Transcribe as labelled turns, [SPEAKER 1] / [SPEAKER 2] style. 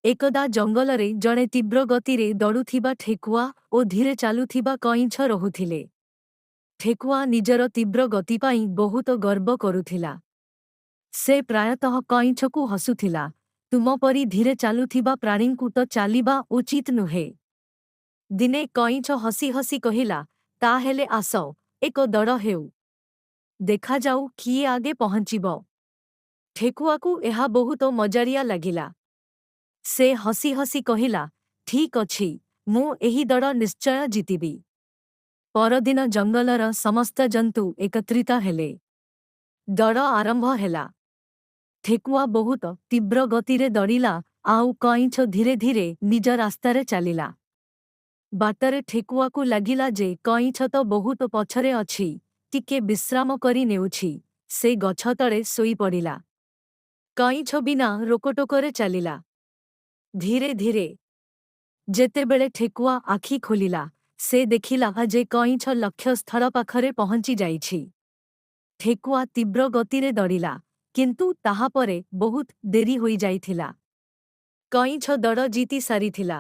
[SPEAKER 1] ଏକଦା ଜଙ୍ଗଲରେ ଜଣେ ତୀବ୍ର ଗତିରେ ଦୌଡ଼ୁଥିବା ଠେକୁଆ ଓ ଧୀରେ ଚାଲୁଥିବା କଇଁଛ ରହୁଥିଲେ। ଠେକୁଆ ନିଜର ତୀବ୍ର ଗତି ପାଇଁ ବହୁତ ଗର୍ବ କରୁଥିଲା। ସେ ପ୍ରାୟତଃ କଇଁଛକୁ ହସୁଥିଲା, "ତୁମ ପରି ଧୀରେ ଚାଲୁଥିବା ପ୍ରାଣୀଙ୍କୁ ତ ଚାଲିବା ଉଚିତ ନୁହେଁ।" ଦିନେ କଇଁଛ ହସି ହସି କହିଲା, "ତା'ହେଲେ ଆସ, ଏକ ଦୌଡ଼ ହେଉ। ଦେଖାଯାଉ କିଏ ଆଗେ ପହଞ୍ଚିବ।" ଠେକୁଆକୁ ଏହା ବହୁତ ମଜାଳିଆ ଲାଗିଲା। ସେ ହସି ହସି କହିଲା, "ଠିକ୍ ଅଛି, ମୁଁ ଏହି ଦୌଡ଼ ନିଶ୍ଚୟ ଜିତିବି।" ପରଦିନ ଜଙ୍ଗଲର ସମସ୍ତ ଜନ୍ତୁ ଏକତ୍ରିତ ହେଲେ। ଦୌଡ଼ ଆରମ୍ଭ ହେଲା। ଠେକୁଆ ବହୁତ ତୀବ୍ର ଗତିରେ ଦୌଡ଼ିଲା ଆଉ କଇଁଛ ଧୀରେ ଧୀରେ ନିଜ ରାସ୍ତାରେ ଚାଲିଲା। ବାଟରେ ଠେକୁଆକୁ ଲାଗିଲା ଯେ କଇଁଛ ତ ବହୁତ ପଛରେ ଅଛି, ଟିକେ ବିଶ୍ରାମ କରି ନେଉଛି। ସେ ଗଛ ତଳେ ଶୋଇପଡ଼ିଲା। କଇଁଛ ବିନା ରୋକଟୋକରେ ଚାଲିଲା। ଧୀରେ ଧୀରେ ଯେତେବେଳେ ଠେକୁଆ ଆଖି ଖୋଲିଲା, ସେ ଦେଖିଲା ଯେ କଇଁଛ ଲକ୍ଷ୍ୟସ୍ଥଳ ପାଖରେ ପହଞ୍ଚି ଯାଇଛି। ଠେକୁଆ ତୀବ୍ର ଗତିରେ ଦୌଡ଼ିଲା, କିନ୍ତୁ ତାହାପରେ ବହୁତ ଡେରି ହୋଇଯାଇଥିଲା। କଇଁଛ ଦୌଡ଼ ଜିତି ସାରିଥିଲା।